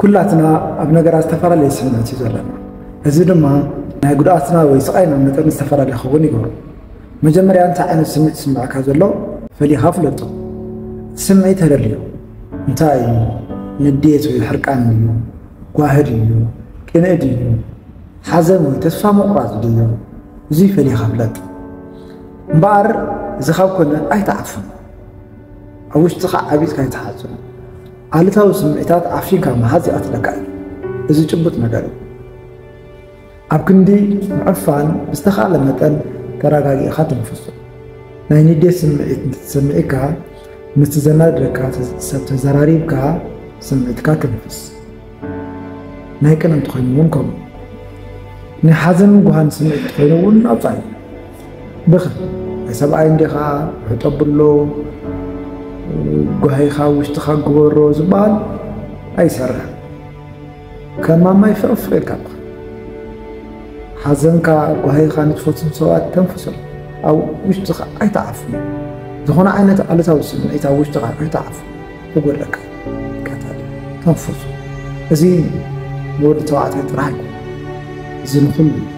ኩላትና ኣብ ነገራት ዝተፈላለየ ስምዒት እዩ ዘለና። እዚ ድማ ናይ ጉድኣትና ወይ ስቓይና መጠን ዝተፈላለየ ክኸውን ይገብሮ። መጀመርያ እንታይ ዓይነት ስምዒት ዝስምዐካ ዘሎ ፈሊኻ ፍለጦ። እቲ ስምዒት ተለልዮ። እንታይ እዩ? ንዴት ወይ ሕርቃን እዩ? ጓህድ እዩ? ቅንእ ድዩ? ሓዘን ወይ ተስፋ ምቑራጽ ድዩ? እዙይ ፈሊኻ ፍለጥ። እምበኣር እዚ ካብ ኮነ ኣይትዓፍን። ኣብ ውሽጥኻ ዓቢጥካ ኣይትሓዞ። ኣሉታዊ ስምዒታት ዓፊንካ ምሓዝ ይቐትለካ እዩ። እዚ ጭቡጥ ነገር እዩ። ኣብ ክንዲ ምዕፋን ብዝተኻእለ መጠን ተረጋጊእኻ ተንፍሶ። ናይ ንዴት ስምዒት እንተተሰሚዕካ ምስቲ ዘናድደካ ሰብ ተዘራሪብካ ስምዒትካ ተንፍስ። ናይ ቅንእ እንተኾይኑ እውን ከምኡ። ናይ ሓዘንን ጓህን ስምዒት እንተኾይኑ እውን ኣውጻእ። ብኸ ናይ ሰብኣይ እንዲኻ፣ ውሕጦ ኣብሎ፣ ጓሂኻ ውሽጥኻ ግበሮ ዝበሃል ኣይሰርሕን። ከም ማማይ ፍቕፍቕ ኢልካ ብኸ ሓዘንካ፣ ጓሂኻ ንትፈትዎም ሰባት ተንፍሶም። ኣብ ውሽጥኻ ኣይትዓፍን። ዝኾነ ዓይነት ኣሉታዊ ስምዒት ኣብ ውሽጥኻ ኣይትዓፍን። ክጎድለካ እዩ። ቀታሊ ተንፍሱ። እዚ ንወዲ ተባዕታይ ጥራሕ ኣይኮነን። እዚ ንኹሉ እዩ።